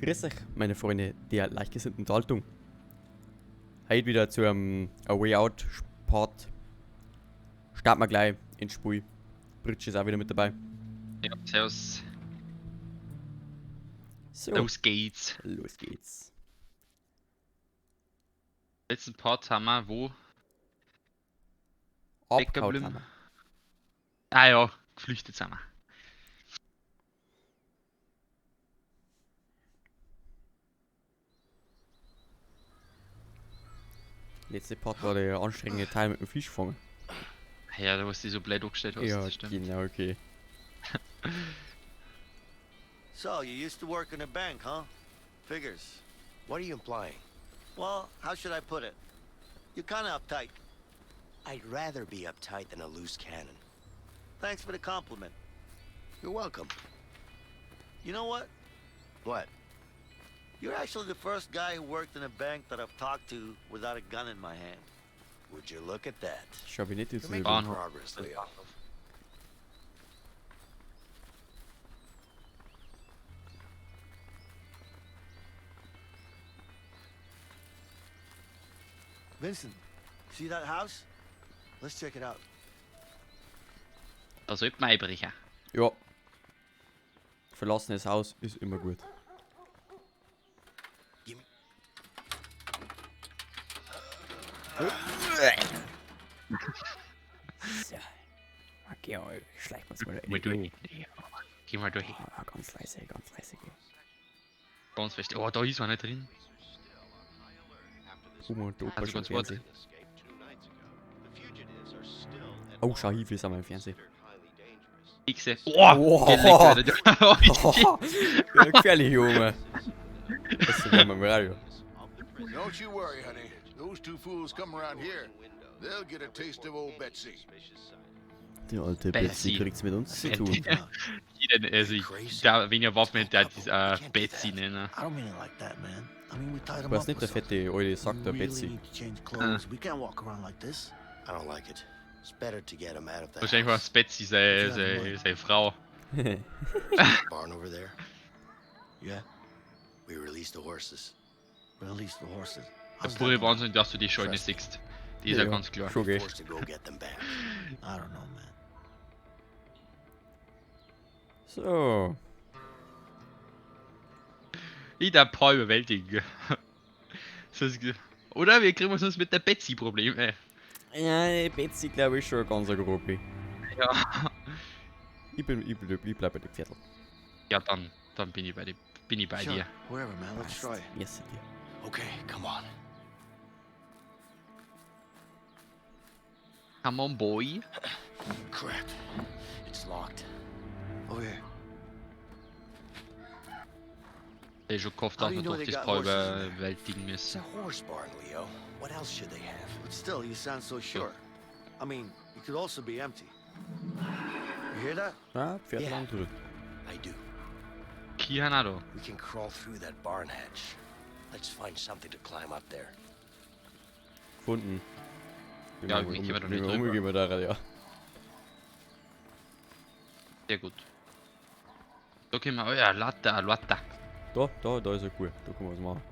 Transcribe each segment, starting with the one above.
Grüß euch, meine Freunde der leichtgesinnten Unterhaltung. Heute wieder zu einem A Way Out Part. Starten wir gleich ins Spiel. Bridge ist auch wieder mit dabei. Ja, servus. So, Los geht's. los geht's. Letzten Part haben wir wo? Abgehauen geblieben. haben wir. Ah ja, geflüchtet sind wir. Letzte Part war der anstrengende Teil mit dem Fischfang. Ja, da was du so blöd angestellt hast, Ja, das stimmt. genau, okay. So, you used to work in a bank, huh? Figures. What are you implying? Well, how should I put it? You're kinda uptight. I'd rather be uptight than a loose cannon. Thanks for the compliment. You're welcome. You know what? What? You're actually the first guy who worked in a bank that I've talked to without a gun in my hand. Would you look at that? Schau, wie nett You're ist making das. Bahnhof. progress, Leo. Vincent, see that house? Let's check it out. Da sollte man einbrechen. Ja. Verlassenes Haus ist immer gut. Gimme- So. Okay, schleichen wir uns mal Mal durch. Geh mal durch. Ah, ganz leise, ganz leise. Geh. Ganz fest. Oh, da ist einer drin. Oma und der Opa Also schon im ganz gut. Fernsehen. Oh, schau hier, wir sind im Fernsehen. Ich seh. Oh! Oh. Geleckt, Alter. Oh, shit. Ja, gefährlich, Junge. Das ist im Radio. Don't you worry, honey. Those two fools come around here, they'll get a taste of old Betsy. Die alte Betsy Betsy. kriegt's mit uns zu tun. Jeder, also ich, da, wenn ihr Waffen hätte, der das Betsy nennen. I don't mean it like that, man. I mean, we tied him Was up nicht or der fette alte Sack something. der We really Betsy. need to change clothes. We can't walk around like this. I don't like it. It's better to get him out of the Wahrscheinlich war house. es Betsy seine Frau. Barn over there. Yeah, We release the horses. release the horses. Der How's that pure gonna- Wahnsinn, dass du die Scheune siehst. Die ist ja ganz klar. Schon gell. Forced to go get them back. I don't know, man. So. Ich darf Paul überwältigen. Oder wir kriegen uns mit der Betsy Probleme. Ja, die Betsy glaube ich schon eine ganz eine Gruppe. Ja. Ich bleib bei den Pferdl. Ja, dann bin ich bei dir. Bin ich bei Sure, dir. whatever, man. Let's try it. Merci dir. Okay, come on. Come on, boy. Crap. It's locked. Over here. Ich hab schon gehofft, How dass do you wir know doch they das got Paul horses in there? überwältigen It's müssen. a horse barn, Leo. What else should they have? But still, you sound so sure. I mean, it could also be empty. You hear that? Ah, Pferdl Ja. yeah. drin. I do. Kihan auch da. We can crawl through that barn hatch. Let's find something to climb up there. Gefunden. Ja, ich geh mal da nicht drüber. Umgehen da, ja. Sehr gut. Da können wir. Oh ja, Latte, Latte. Da ist eine Kuh. Da kann man was machen.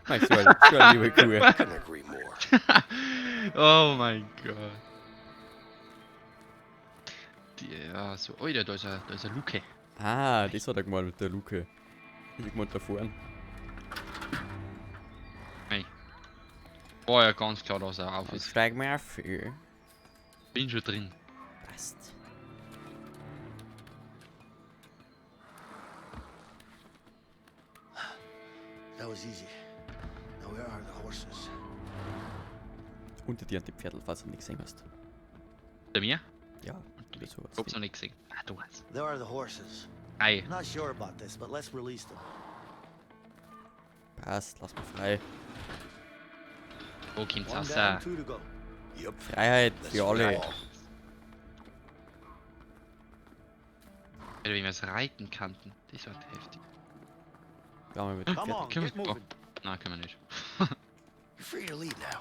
Nein, so eine liebe Kuh. Couldn't agree more. Oh mein Gott. Die, ja, so. Oh, da ist eine Luke. Ah, das hat er gemeint mit der Luke. Ich gemeint da vorne. War ja ganz klar, dass er auf Dann ist. steig mal auf. Ja. Bin schon drin. Passt. That was easy. Now where are the horses? Unter dir an die Pferdl, falls du nicht gesehen hast. Bei mir? Ja, oder sowas. Ich hab's noch nicht gesehen. Ah, du hast. There are the horses. Ei. I'm not sure about this, but let's release them. Passt, lass mal frei. Wo kommt's One raus? down, two to go. Yep. Freiheit Let's für alle. all. Alter, wie wir es reiten kannten. Das war heftig. Ja, mal mit dem Come Pferd. on, Können get wir. Oh. moving. Nein, können wir nicht. You're free to leave now.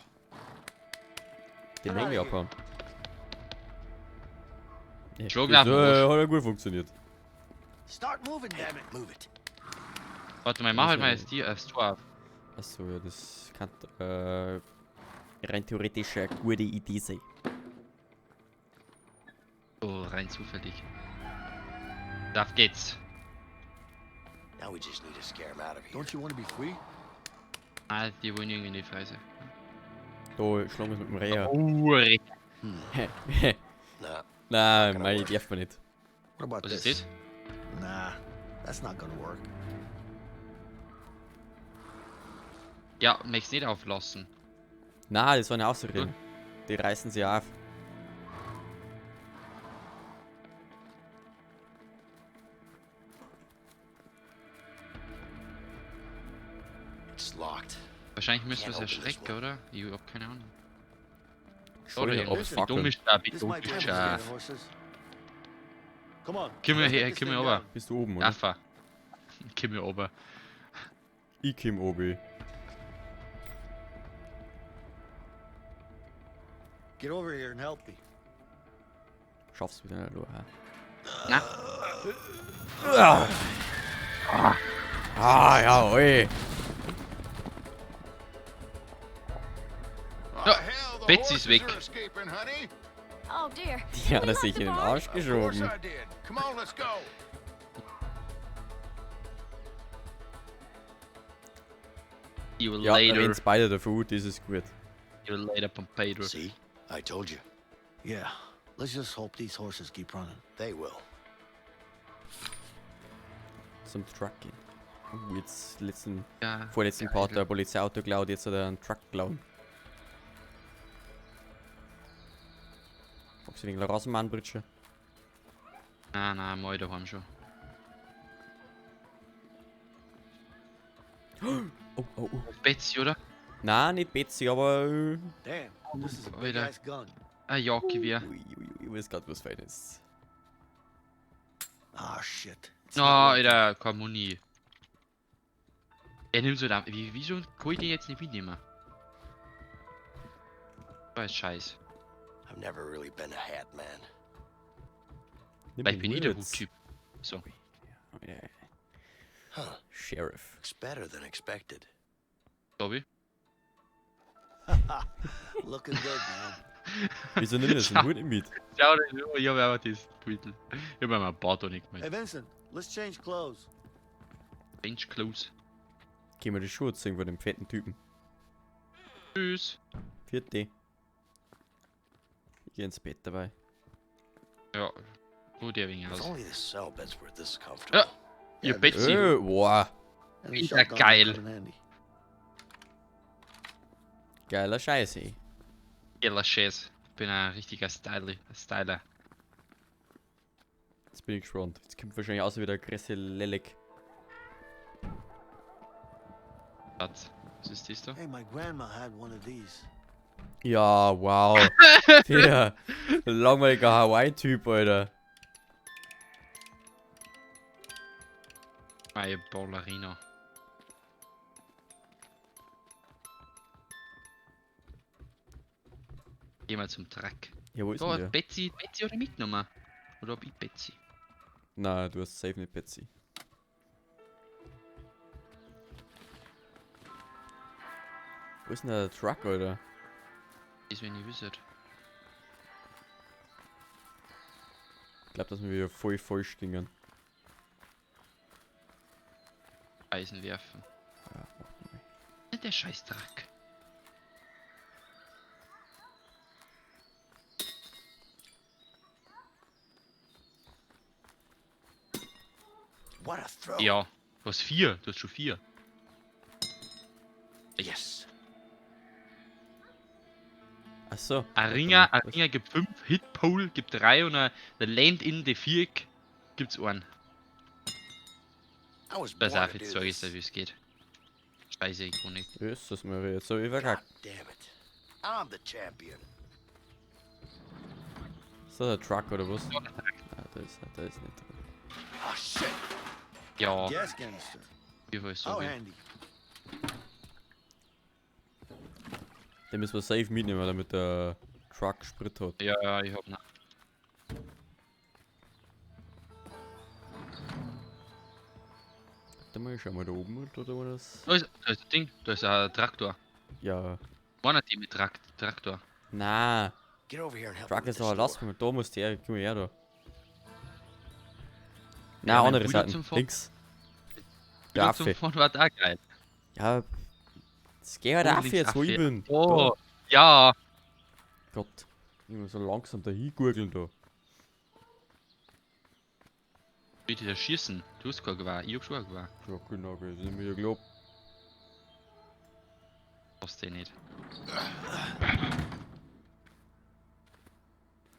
Den Menge abhauen. Ja, Schlag das, nach dem Arsch. hat ja gut funktioniert. Start moving, Hey, damn it. move it. Warte mal, mach halt mal Also- jetzt die, das Tor auf. Achso, ja, das kann rein theoretisch eine gute Idee sein. Oh, rein zufällig. Auf geht's. Now we just need to scare him out of here. Don't you want to be free? Ah, die wollen irgendwie in die Fresse. Da schlagen wir mit dem Reher. Oh, re- Nah, Nein, gonna mei, work. darf man nicht. What about Was ist this? das? Nah, that's not gonna work. Ja, möcht's nicht auflassen. Nein, das war eine Ausrede. Die reißen sie auf. It's locked. Wahrscheinlich müssen wir es Can't open this erschrecken, one. oder? Ich hab keine Ahnung. Schon Oder wieder irgendwie. Wie dumm abfackeln. ist der? Wie This dumm might ist be der? the horses. Come on. Komm let's her, get this komm thing her down. Bist du oben, oder? Affa. Komm hier oben. Ich komm oben. Get over here and help me. Schaff's wieder nicht, ha? Na, Ah, ja, oi. Oh, Ja, hell, the Betsy's horses weg. are escaping, honey. Oh dear. Die hat er sich in den Arsch Of course geschoben. I did. Come on, let's go. you Ja, later. rennt's beide davon, das ist gut. You later, Pompidou. See? I told you. Yeah. Let's just hope these horses keep running. They will. Zum Truck gehen. Jetzt letzten, Ja, vorletzten geil. Part der Polizeiauto geklaut, jetzt hat er einen Truck geklaut. Magst du wegen der Rasenmannbritsche? Nein, nein, mal daheim schon. Oh, oh, oh. Betsy, oder? Nein, nicht Betsy, aber. Damn, this is a big Alter. ass gun. Ah, Jagdgewehr. Ui, ui, ui, ich weiß grad was Feines. Ah, shit. It's Na, not working. Alter, kein Muni. Er nimmt so da. Wie, wieso kann ich den jetzt nicht mitnehmen? Das ist Scheiß. I've never really been a hat man. Nimm Weil den ich bin eh der Hut jetzt. Huttyp. So. Ja. Huh. Sheriff. Looks better than expected. Glaube ich. Looking good, man. Wieso nimm ich das den Hut nicht mit? Schau, ich hab einfach das Beutel. Ich hab mir ein Bart auch nicht Hey, gemacht. Vincent, let's change clothes. Bench close. Gehen wir die Schuhe ziehen von dem fetten Typen. Tschüss. Vierte. Ich geh ins Bett dabei. Ja. Gut, der wegen If aus. only the cell beds were this comfortable. Ja, Betsy. Boah. And the Ist ja shotgun will geil. come in handy. Geiler Scheiß, ey. Geiler Scheiß. Ich bin ein richtiger Styler. Styler. Jetzt bin ich gespannt. Jetzt kommt wahrscheinlich aus wie der Gresse Lelek. Was ist das da? Hey, my grandma had one of these. Ja, wow. Der langweiliger Hawaii-Typ, Alter. Meine Ballerina. Geh mal zum Truck. Ja, wo ist Da denn der? hat Betsy, Betsy hat er mitgenommen. Oder hab ich Betsy? Nein, du hast safe nicht Betsy. Wo ist denn der Truck, Alter? Das wenn ich wüsste. Ich glaub, dass wir wieder voll falsch gingen. Eisen werfen. Ja, warte mal. Nicht der scheiß Truck. What a throw. Ja. Du hast 4. Du hast schon 4. Yes. Ach so. Ein Ringer, ein Ringer gibt 5, Hitpole gibt 3 und ein der Land in the Viereck gibt's einen. I was Pass born auf, to jetzt do sag ich's this. dir, wie es geht. Scheiße, ich kann nicht. Jesus, Maria, jetzt hab ich verkackt. God damn it. I'm the champion. Ist das ein Truck oder was? Ah, da ist nicht drin. Oh shit. Ja, Gas canister. wie viel ist How so. handy. Den müssen wir safe mitnehmen, damit der Truck Sprit hat. Ja, ja, ich hab noch. Warte mal, schau mal da oben, da war das. Da ist das Ding, da ist ein Traktor. Ja. War nicht die mit Traktor. Na, Get over here and help me Truck with ist this aber lass door. mal, da muss der, komm her da. Na, Ja, mein andere Bruder Seite, zum Fahren. links. Der Wieder zum Affe. Fahren war da geil. Ja, das geht halt Oh, Affe links jetzt, wo ich Affe. bin. Oh, ja. Da. Gott, immer so langsam dahin gurgeln da. Bitte da schießen. Du hast kein Gewehr, ich hab schon ein Gewehr. Ja, genau, das ist mir ja gelobt. Brauchst du nicht.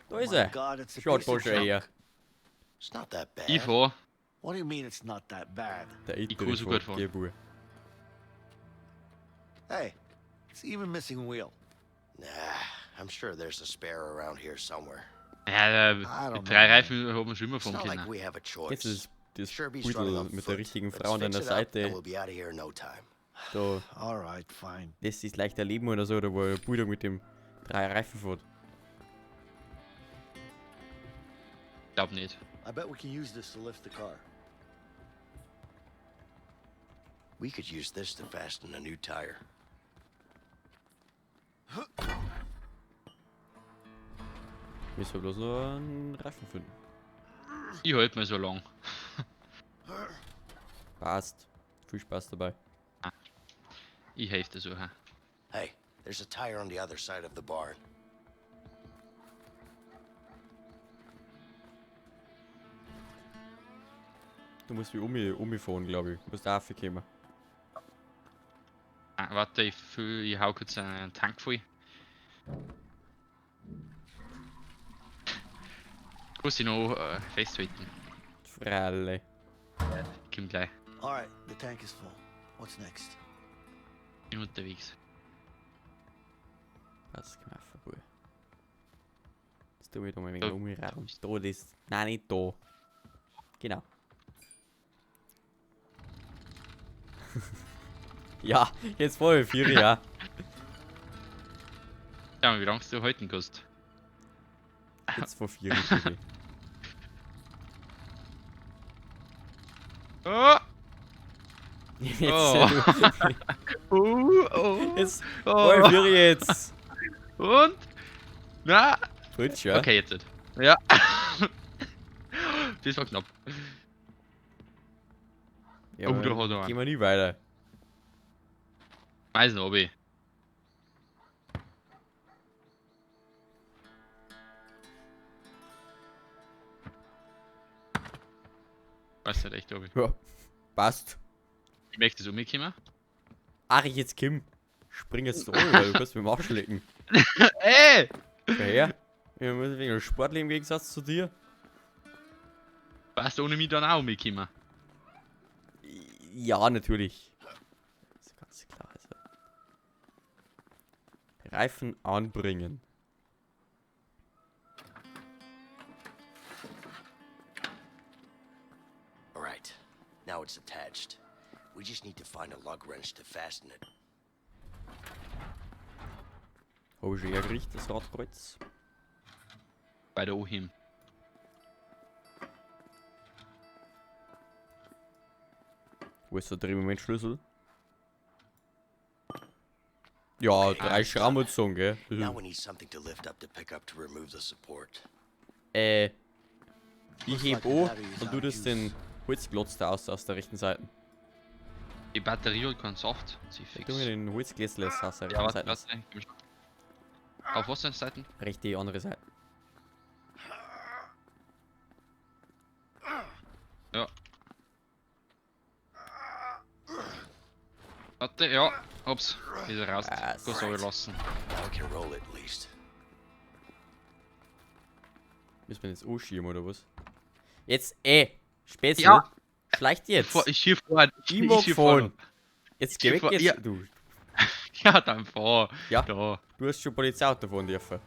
Da ist Oh my er. God, it's a Schaut piece of voll schon her. junk. It's not that bad. Ich fahr. What do you mean it's not that bad? Der Ich kann ältere so von gut fahren. Gebu. Hey, it's even missing a wheel. Nah, I'm sure there's a spare around here somewhere. Ja, I don't mit drei know. Reifen haben wir schon immer It's fahren not like können. we have a choice. Jetzt ist das Sure beats running Pudel on mit der foot. richtigen Let's Frau an fix deiner it up and Seite. we'll be out of here in no time. Da, All right, fine. das ist leichter Leben oder so, da wo der Bulldog mit dem drei Reifen fährt. Glaub nicht. I bet we can use this to lift the car. We could use this to fasten a new tire. Müssen wir bloß noch einen Reifen finden. Ich halt mal so lang. Passt. Viel Spaß dabei. Ich helfe dir so. hä? Hey, there's a tire on the other side of the barn. Du musst wie umfahren, glaube ich. Du musst da kommen. Ah, warte, ich hau kurz einen Tank voll. Muss ich noch festhalten. Freilich. Ich komm gleich. All right, the tank is full. What's next? Bin unterwegs. Passt, komm auf, Bub. Jetzt tu ich da mal ein wenig umradeln. Da, das. Nein, nicht da. Genau. Ja, jetzt voll vier, ja. Schau mal, wie lange du halten kannst. Jetzt vor vier, bitte. Oh! Jetzt, Oh. du, Oh, oh, jetzt oh. voll vier jetzt. Und? Na! Fritsch, ja. Okay, jetzt nicht. Ja. Das war knapp. Ja, Oh, da hat er einen. Gehen wir nie weiter. Meisen obi. Weiß nicht echt, Obi. Ja, passt. Ich möchte es umkommen. Ach, ich jetzt Kim. Spring jetzt so, weil du kannst mir im Arsch lecken. Ey! Schau her. Wir müssen wegen sportlich im Gegensatz zu dir. Warst du ohne mich dann auch umgekommen? Ja, natürlich. Das ist ganz klar. Also. Reifen anbringen. All right, now it's attached. We just need to find a lug wrench to fasten it. Habe ich schon hergerichtet, das Radkreuz. Bei der Ohim. Wo ist der Drehmomentschlüssel? Ja, drei Schrammen gezogen, gell? Now we need something to lift up the pickup to remove the support. Ich Looks heb like the an battery is und out du of das den juice. Holzklotz da aus der rechten Seite. Die Batterie hat keinen Saft. Sie fix. Du mir den Holzgläsle aus der Ja, rechten warte, Seite. warte. komm schon. Auf was denn Seiten? Rechte, andere Seite. Ja. Warte, ja. Ups. Wieder raus. Was? Kurz lassen. Now we can roll it at least. Müssen wir jetzt anschieben oder was? Jetzt, Spätzle. Ja. Schleicht jetzt. Vor, ich schieb vor. Ich mag schieb vor. fahren. Jetzt geh Ich weg fahr- jetzt. ja. Du, Ja, dann fahr. Ja. Da. du hast schon Polizeiauto fahren dürfen.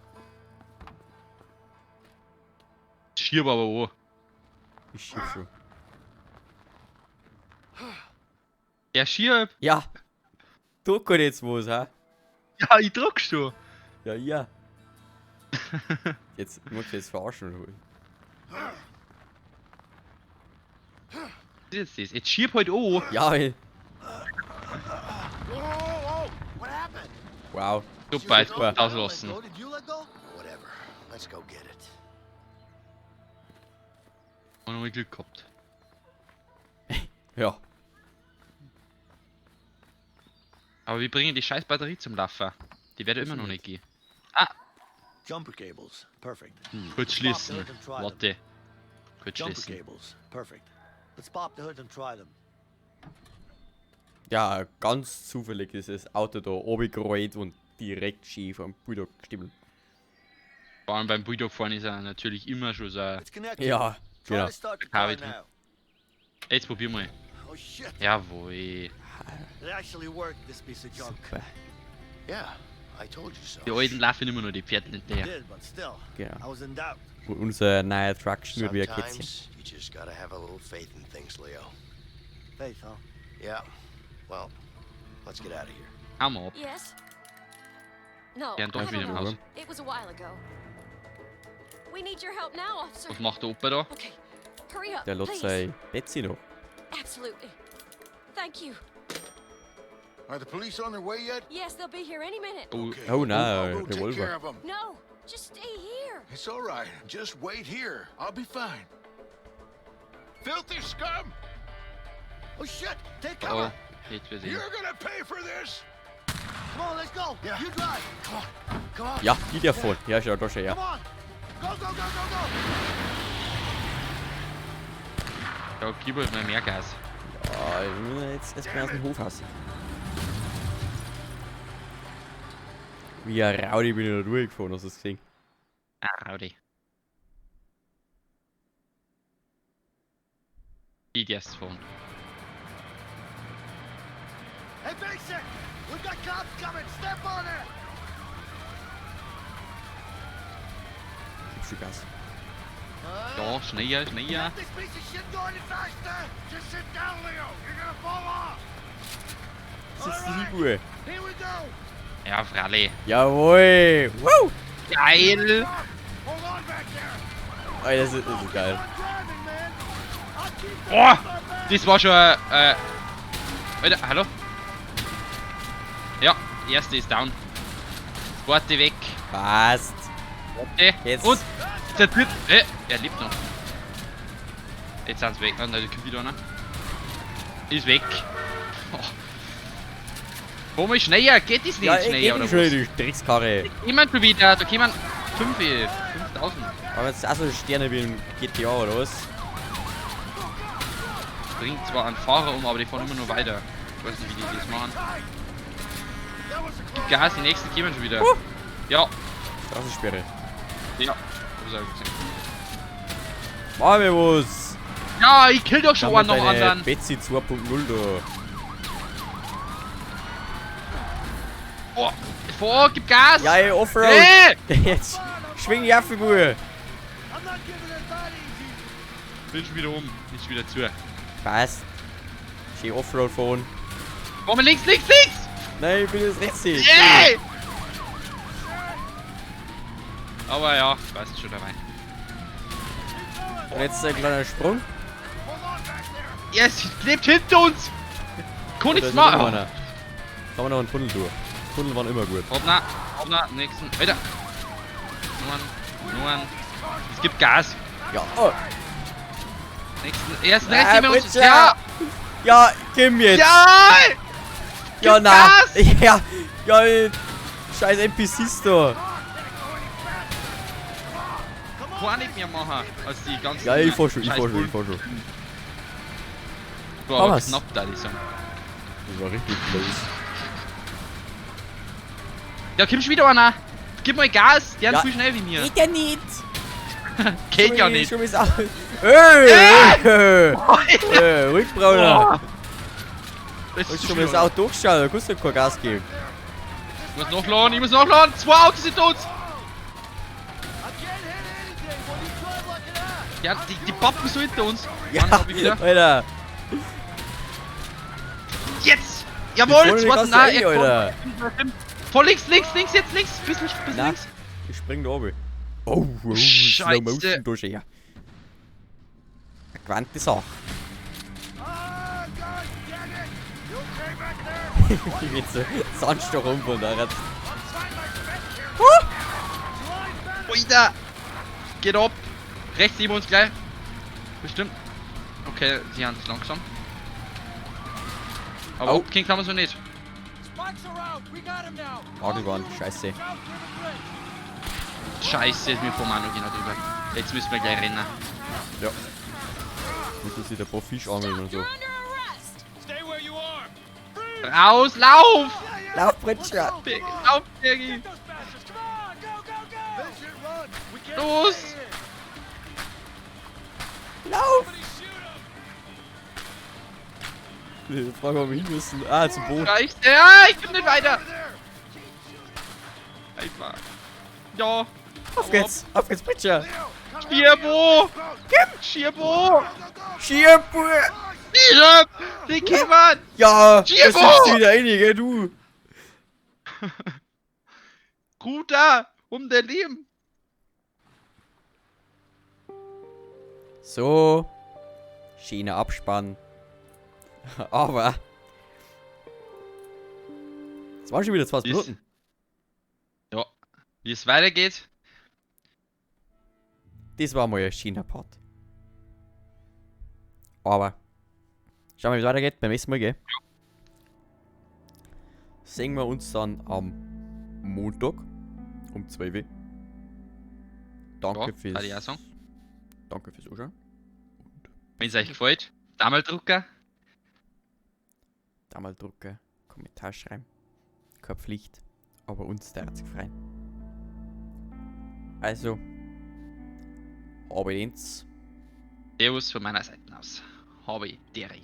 Schieb aber an. Ich schieb schon. Ja, schieb. Ja. Druck halt jetzt was, hä? Ja, ich druck schon. Ja, ja. Jetzt musst du jetzt verarschen, oder was? Ist jetzt das? Jetzt schieb halt an. Ja, ey. Whoa, whoa, whoa! What happened? Wow. Super, jetzt Super. auslassen. Let go. Did you let go? Whatever. Let's go get it. Haben wir nochmal Glück gehabt. Ja. Aber wir bringen die scheiß Batterie zum Laufen. Die werde immer noch nicht gehen. Jumper cables. Perfect. Kurz schließen. Warte. Kurz Jumper schließen. cables. Perfect. Let's pop the hood and try them. Ja, ganz zufällig ist das Auto da runtergerollt und direkt schief am Bulldog gestimmelt. Vor allem beim Bulldog fahren ist er natürlich immer schon so. It's connected. Ja, Try genau. to start the car David. now. Jetzt probier mal. Oh shit! Jawohl. It actually worked. This piece of junk. Super. Yeah, I told you so. Die alten laufen immer noch die Pferden hinterher. Did, but still, Genau. I was in doubt. Und unser neuer Truck schnurrt wie ein Kätzchen. Sometimes you just gotta have a little faith in things, Leo. Faith, huh? Yeah. Well, let's get out of here. Hau mal ab. Yes? No, Ja, doch I wieder don't im know. Haus. It was a while ago. We need your help now, officer. Was macht der Opa da? Okay, hurry up, Der lässt please. sein Betsy noch. Absolutely. Thank you. Are the police on their way yet? Yes, they'll be here any minute. Oh, Okay. Oh, nein, I'll go take Revolver. care of 'em. No, just stay here. It's all right. Just wait here. I'll be fine. Filthy scum! Oh shit! Take oh. cover! Jetzt wird's eh. You're gonna pay for this! Come on, let's go! Yeah. You drive! Come on, come on. Ja, die davon. Ja, schau, da schau her. Come on! Go, go, go, go, go! Ja, gib halt mal mehr Gas. Ja, ich muss jetzt erstmal aus dem Hof raus. Wie ein Rowdy bin ich da durchgefahren, hast du das gesehen? Ah, Rowdy. Die erst fahren. Hey, Basic! We've got cops coming! Step on it! Gib schon Gas. Ja, schneller, schneller. Get this piece of shit going any faster! Just sit down, Leo. You're gonna fall off. Das ist die Bube. Here we go! Ja, Fralle. Jawohl! Woo! Geil! Hold on back there. Alter, das ist geil. I'm driving, man! I'll keep the Oh! my back. Das war schon. Alter, hallo? Ja, erste ist down. Zweite weg. Passt. Warte. Jetzt. Und der dritte. Er lebt noch. Jetzt sind sie weg. Oh, nein, da kommt wieder einer. Ist weg. Oh. Komm mal schneller, geht das nicht Ja, ich schneller geht oder nicht schnell, was? die Dreckskarre. Jemand schon wieder, da kommen 5000. Aber jetzt auch so Sterne wie im GTA oder was? Bringt zwar einen Fahrer um, aber die fahren immer nur weiter. Ich weiß nicht, wie die das machen. Gib Gas, die nächsten kommen schon wieder. Ja, Straßensperre. ja. Hab ich auch gesehen. Machen wir was! Ja, ich kill doch schon einen Damit noch deine anderen. Betsy 2.0 da. Oh, vor, gib Gas! Ja, ey, Offroad! Hey! Jetzt schwing die Affe, Bube! I'm not giving it that easy! Bin schon wieder um, ist wieder zu. Passt. Schön Offroad fahren. Komm, links, links, links! Nein, ich bin jetzt rechts. hier. Yeah! Aber ja, passt schon dabei. Und jetzt ein kleiner Sprung. Yes, lebt hinter uns! Kann Da nichts ist noch machen! einer. Da haben wir noch einen Tunnel durch. Tunnel waren immer gut. Hoppla, hoppla, nächsten. Alter! Nur ein, nur ein. Es gibt Gas. Ja. Oh. Nächsten. Erst Ah, rechts über uns. Britzer. Ja! Ja, komm jetzt. Ja! Ja, Gib na. Gas! Ja, ja, ey, scheiß NPCs da. Kann nicht mehr machen als die ganzen. Ja, ich fahr schon, ich scheiß fahr schon, ich Bullen. fahr schon. War aber Thomas. knapp da, die Sache. Das war richtig close. Da kommt schon wieder einer. Gib mal Gas, der Ja. ist viel schnell wie mir. Geht ja nicht. Geht ja nicht. Schon ist auch. Ey, ey, ey, ruhig, Brauner. Das Hast ist schon mal das Auto durchgeschaut, da kannst du kein Gas geben. Ich muss nachladen, ich muss nachladen. Zwei Autos sind uns. I can't hit anything when you drive like an ass! Ja, die pappen so hinter uns. Ja, Mann, hab ich wieder. Alter. Jetzt! Die Jawohl, vorne zweiten, kannst du nein, rein, er Alter. kommt. Voll links, links, links, jetzt links. Bisschen, bisschen Na. links. Ich spring da oben. Oh, oh, Slow Scheiße. Motion durch her. Eine gewandte Sache. Ich bin so Sandsturm von da jetzt. Alter! Geht ab! Rechts neben uns gleich. Bestimmt. Okay, sie haben es langsam. Aber Au. abgehen kann man so nicht. Hagelwand, scheiße. Scheiße, jetzt wir fahren auch noch genau drüber. Jetzt müssen wir gleich rennen. Ja. Müssen sie da ein paar Fisch angeln und so. You're under arrest. Raus, lauf! Lauf, Britscher! Lauf, Birgi! Los! Lauf! Die Frage, wo wir hin müssen. Ah, zum Boot. Scheiße! Ah, ich komm nicht weiter! Einfach. Ja! Auf geht's! Auf geht's, Britscher! Schierbo! Schierbo! Schierbu! Stirb! Die Kimmern! Ja! Das Schierbo! ist wieder rein, gell, du! Guter! Um dein Leben! So. Schöner Abspann. Aber. Es waren schon wieder 20 Ist- Minuten. Ja. Wie es weitergeht, Das war mal ein schöner Part. Aber. Schauen wir, wie es weitergeht beim nächsten Mal, gell? Sehen wir uns dann am Montag um 12 Uhr. Danke Ja, fürs. kann ich auch sagen. Danke fürs Anschauen. wenn es euch gefällt, Daumen drücken. Daumen drücken, Kommentar schreiben. Keine Pflicht, aber uns der sich freuen. Also, habe ins. Servus von meiner Seite aus. Habe Deri.